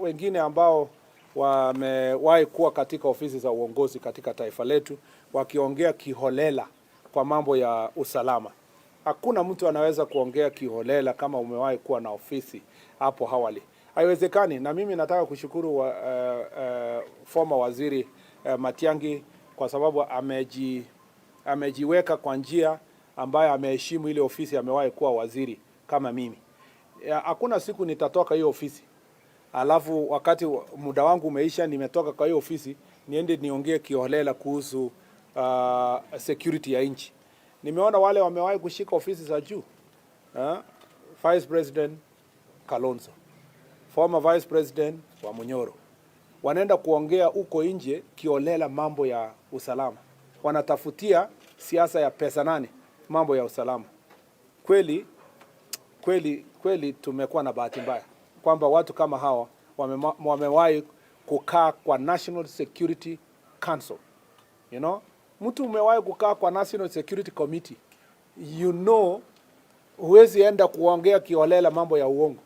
wengine ambao wamewahi kuwa katika ofisi za uongozi katika taifa letu wakiongea kiholela kwa mambo ya usalama. Hakuna mtu anaweza kuongea kiholela kama umewahi kuwa na ofisi hapo awali, haiwezekani. Na mimi nataka kushukuru former waziri Matiang'i kwa sababu amejiweka kwa njia ambayo ameheshimu ile ofisi, amewahi kuwa waziri kama mimi. Hakuna siku nitatoka hiyo ofisi alafu wakati muda wangu umeisha, nimetoka kwa hiyo ofisi niende niongee kiholela kuhusu security ya nchi. Nimeona wale wamewahi kushika ofisi za juu, Vice President Kalonzo, former Vice President Wamunyoro, wanaenda kuongea huko nje kiholela mambo ya usalama, wanatafutia siasa ya pesa nane mambo ya usalama. Kweli kweli kweli, tumekuwa na bahati mbaya kwamba watu kama hawa wamewahi kukaa kwa National Security Council. Mtu umewahi kukaa kwa National Security Committee, huwezi enda kuongea kiholela mambo ya uongo.